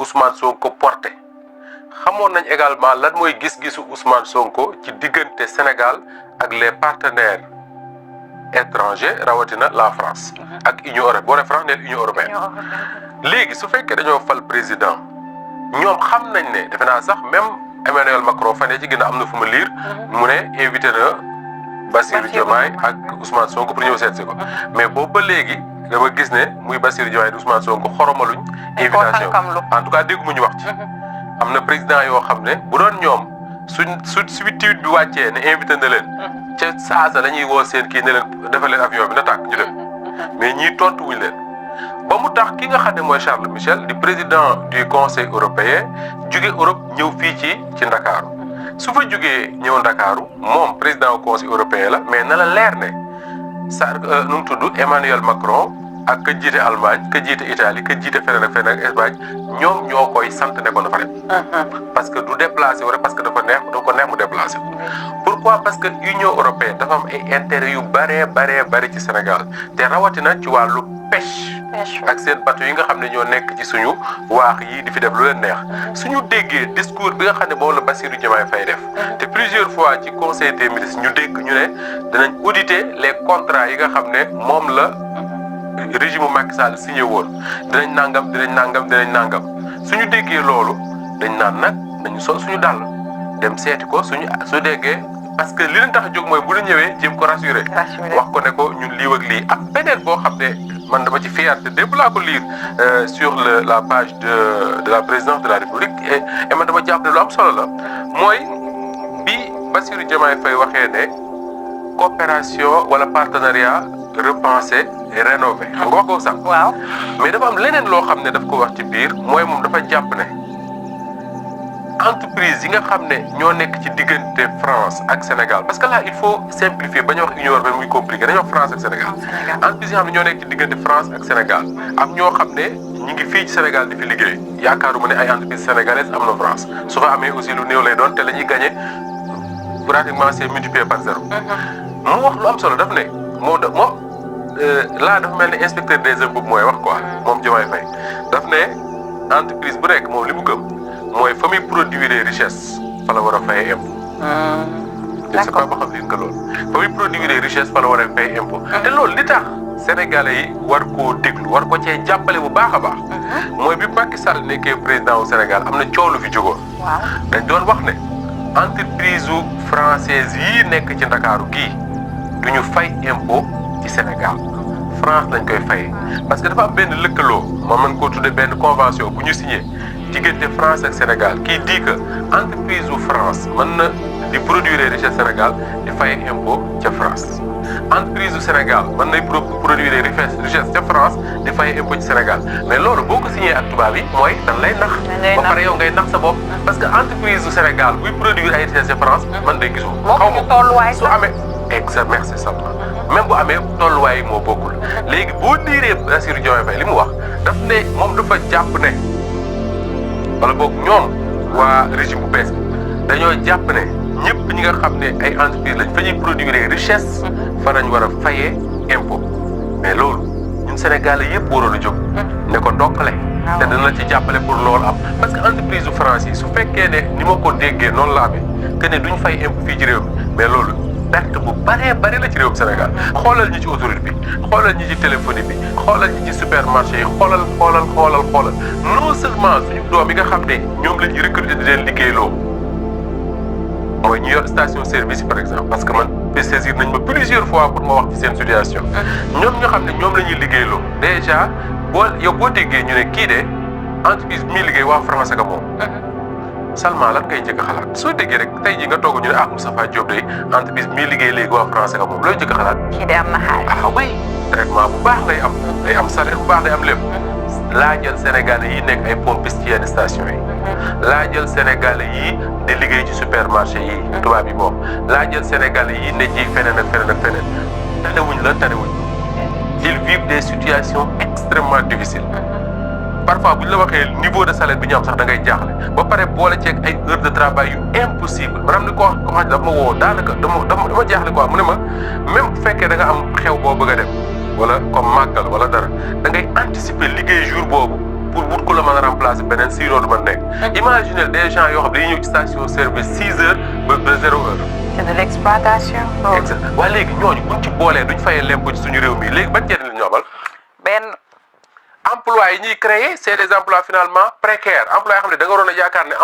Ousmane Sonko porté xamoon nañ également lan mooy gis-gisu Ousmane Sonko ci diggante Sénégal ak les partenaires étrangers rawatina la France ak Union européenne boo nee France neel Union européenne léegi su fekkee dañoo fal président ñoom xam nañ ne defe naa sax même Emmanuel Macron fan ci gën a am na fu ma liir mu ne invité na Bassirou Diomaye ak Ousmane Sonko pour ñëw seet si ko mais boobu ba léegi dama gis ne muy Bassirou Diomaye ak Ousmane Sonko xoromaluñ invitation en tout cas dégg mu ñu wax ci am na président yoo xam ne bu doon ñoom su tweet bi wàccee ne invité na leen ca saasa la ñuy woo seen kii ne leen defal leen avion bi na tàkk ñu dem mais ñii tontu wuñ leen ba mu tax ki nga xam ne mooy Charles Michel di président du conseil européen jóge Europe ñëw fii ci Ndakaaru su fa jógee ñëw Ndakaaru moom président du conseil européen la mais na la leer ne nu mu tudd Emmanuel Macron ak ka jiite Allemagne ka jiite Italie ka jiite feneen ak feneen ak Espagne ñoom ñoo koy sant ne ko dafa dem parce que du déplacé wu rek parce que dafa neex mu déplacé pourquoi parce que Union européenne dafa am ay intérêt yu bari ci Sénégal te rawatina ci wàllu pêche ak seen bateau yi nga xam ne ñoo nekk ci suñu waax yi di fi def lu leen neex suñu déggee discours bi nga xam ne moom la Bassirou Diomaye Faye def te plusieurs fois ci conseil des ministres ñu dégg ñu ne danañ auditer les contrats yi nga xam ne moom la régime Macky Sall signé woon dinañ nangam suñu déggee loolu dañ naan nag nañu sol suñu dàll dem seeti ko su déggee parce que li leen tax a jóg mooy bu ñu ñëwee jéem ko rassurer wax ko ne ko ñun lii ak lii ak beneen boo xam ne man dama ci fierté démb laa ko lire sur la page de la présidence de la République et man dama jàpp ne lu am solo la mooy bi Bassirou Diomaye Faye waxee ne coopération wala partenariat repensé et rénové xam nga wax ko sax waaw mais dafa am leneen loo xam ne daf ko wax ci biir mooy moom dafa jàpp ne entreprise yi nga xam ne ñoo nekk ci diggante France ak Sénégal parce que là il faut simplifier ba ñu wax Union européenne muy compliqué dañuy wax France ak Sénégal entreprise yi nga xam ne ñoo nekk ci diggante France ak Sénégal am ñoo xam ne ñu ngi fii ci Sénégal di fi liggéey yaakaaruma ne ay entreprise sénégalaises am na France su fa amee aussi lu néew lay doon te la ñuy gagné pratiquement c'est multiplié par zéro mu wax lu am solo daf ne moom laa dafa mel ne inspecteur des impôts mooy wax quoi moom Diomaye Faye daf ne entreprise bu nekk moom li mu gëm mooy fa muy produire richesse fa la war a fay impôt. je ne sais pas ba xam leen que loolu fa muy produire richesse fa la war a fay impôt. te loolu li tax sénégalais yi war koo déglu war ko cee jàppale bu baax a baax. mooy bi Macky Sall nekkee président wu Sénégal am na coow lu fi jógoon. dañ doon wax ne entreprise française yii nekk ci Ndakaaru gii du ñu fay impôt ci Sénégal. France lañ koy fayee parce que dafa am benn lëkkaloo moom mën koo tuddee benn convention bu ñu signé diggante France ak Sénégal qui dit que entreprise u France mën na di produire richesse Sénégal di fay impôt ca France entreprise u Sénégal mën nay produire richesse ca France di fay impôt ci Sénégal mais loolu boo ko signé ak tubaab yi mooy dan lay nax ba pare yow ngay nax sa bopp parce que entreprise u Sénégal buy produire ay richesse ca France man day gisoo xaw ma su amee exact merci Salma même bu amee tolluwaay yi moo bokkul léegi boo diiree Bassirou Diomaye Faye li mu wax daf ne moom dafa jàpp ne wala boog ñoom waa régime bu bees bi dañoo jàpp ne ñëpp ñi nga xam ne ay entreprise lañ fa ñuy produire richesse fa nañ war a fayee impôt mais loolu ñun Sénégalais yëpp waroon a jóg ne ko ndokkale te dana ci jàppale pour loolu am parce que entreprise u France yi su fekkee ne ni ma ko déggee noonu la amee que ne duñ fay impôt fii ci réew mi mais loolu perte bu bari la ci réewum Sénégal xoolal ñi ci autoroute bi xoolal ñi ci téléphonie bi xoolal ñi ci supermarché yi xoolal non seulement suñu doom yi nga xam ne ñoom la ñuy recruter di leen liggéeyloo mooy ñu yor station service par exemple parce que man saisir nañ ma plusieurs fois pour ma wax ci seen situation ñoom nga xam ne ñoom la ñuy liggéeyloo déjà boo déggee ñu ne kii de entreprise bi muy liggéey waa France ak moom Salma lan ngay njëkk a xalaat soo déggee rek tey jii nga toog ñu ne Moustapha Diop de entreprise bi muy liggéey léegi waa France ak moom looy njëkk a xalaat. kii de am na xaalis. oui traitement bu baax lay am day am salaire bu baax day am lépp laajal Sénégalais yi nekk ay pompiste ci yenn station yi laajal Sénégalais yi di liggéey ci supermarché yi tubaab yi moom laajal Sénégalais yi ne ci feneen ak feneen tanewuñ ils vivent des situations extrêmement difficiles. parfois bu ñu la waxee niveau de salaire bi ñu am sax da ngay jaaxle ba pare boole ceeg ay heures de travail yu impossible maanaam ni ko wax dafa ma woo daanaka dama jaaxle quoi mu ne ma même bu fekkee da nga am xew boo bëgg a dem wala comme màggal wala dara da ngay anticiper liggéey jour boobu pour wut ko la mën a remplacer beneen sinon du ma nekk. Imaginez des gens yoo xam dañuy ñëw ci station service 6 heures ba 0 heure. c'est de l'exploitation. exact waaye léegi ñooñu buñ ci boolee duñ fayee lempo ci suñu réew mi léegi ban njëriñ la ñu amal. benn. emploi yi ñuy créer c'est des emplois finalement précaires emploi yoo xam ne da nga waroon a yaakaar ne